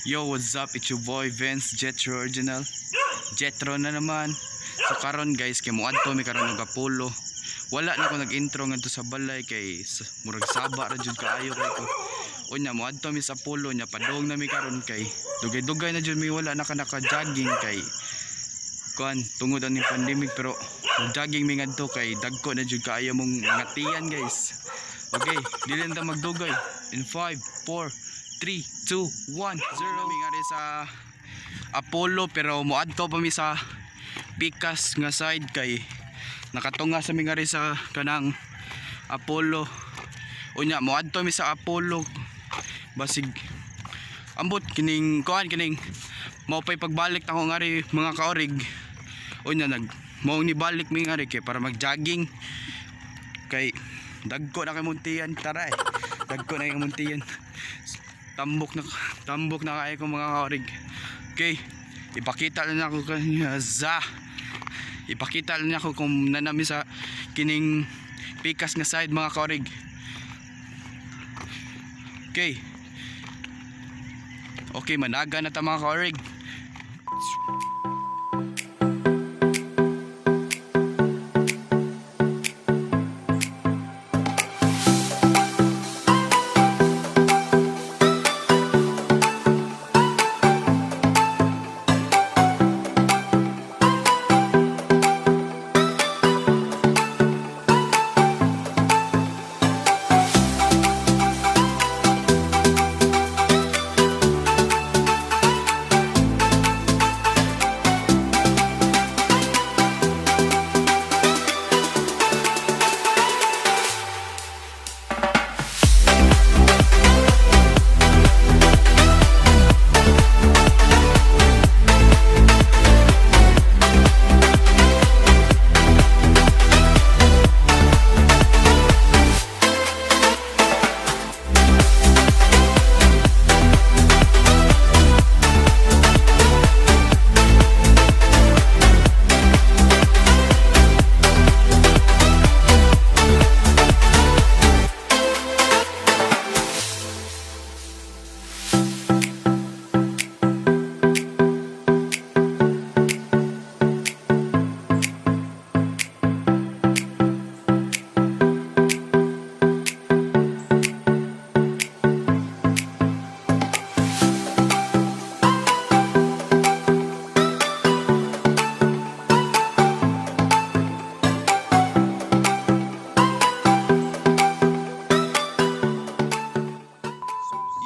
Yo, what's up? It's your boy Vince Jetro Original. Jetro na naman. So karon guys, kay moadto mi karon og Apollo. Wala na ko nag-intro ngadto sa balay kay murag saba ra jud kaayo kay ko. Unya moadto mi sa Apollo nya padong na mi karon kay dugay-dugay na jud mi wala na ka naka-jogging kay kuan tungod ani pandemic, pero jogging mi ngadto kay dagko na jud kaayo mong mga tiyan, guys. Okay, dili na ta magdugay. In 5, 4, 3, 2, 1, 0. Mi ngari sa Apollo pero moadto pa mi sa Pikas nga side kay nakatunga sa mi ngari sa kanang Apollo. Unya moadto mi sa Apollo. Basig ambot kining kuan kining mao pay pagbalik nako ngari, mga kaorig. Unya nag mao ni balik mi ngari kay para mag-jogging kay dagko na kay muntian, tara eh, dagko na kay muntian, tambok na kay ko, mga kaorig. Okay, ipakita lang ako kanya za ipakita lang ako kung nanami sa kining Pikas nga side, mga kaorig. Okay, okay, managa na ta, mga kaorig.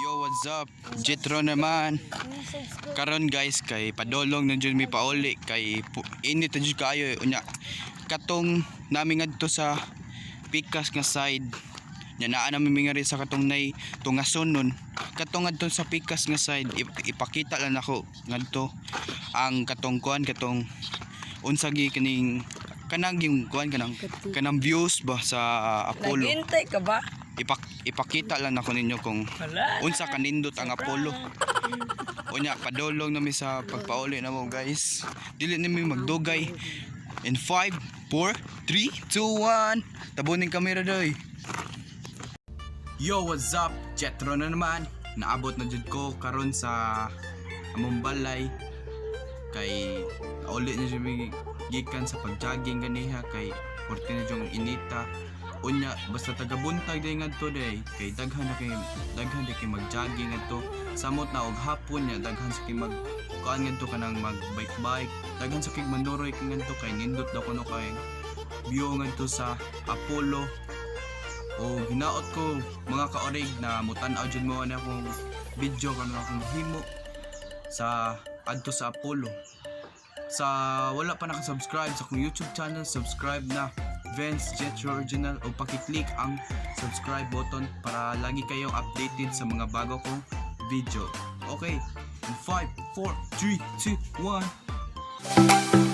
Yo, what's up? Jetro naman. Karon guys, kay padolong na jud mi pauli kay init na jud kaayo eh. Unya katong nami ngadto sa Pikas nga side nya naa nami mi ngari sa katong nay tungason nun, katong ngadto sa Pikas nga side, ipakita lang nako ngadto ang katong kuan, katong unsa gi kining kanang yung kuan, kanang kanang views ba sa Apollo. Naghintay ka ba? Ipakita lang nako ninyo kung Wala. unsa kanindot ang Apollo. Unya padulong nami sa pagpauli na mo guys. Dili nami magdugay. In 5, 4, 3, 2, 1. Tabuning kamera doy. Yo, what's up? Jetro na naman. Naabot na jud ko karon sa among balay kay nauli na jud mi gikan sa pagjogging ganiha kay forte na jud ang inita. Unya basta taga-buntag day ngadto day kay daghan na kay daghan day kay mag-jogging ngadto, samot na og hapon nya daghan sa kay mag kuan ngadto, kanang mag bike bike, daghan sa kay manuroy kay ngadto kay nindot daw kuno kay view ngadto sa Apollo. O hinaot ko, mga kaorig, na mutan-aw jud mo na akong video kanang akong himo sa adto sa Apollo. Sa wala pa nakasubscribe sa akong YouTube channel, subscribe na, Vince Jetro Original, o paki-click ang subscribe button para lagi kayong updated sa mga bago kong video. Okay, in 5, 4, 3, 2,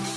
1.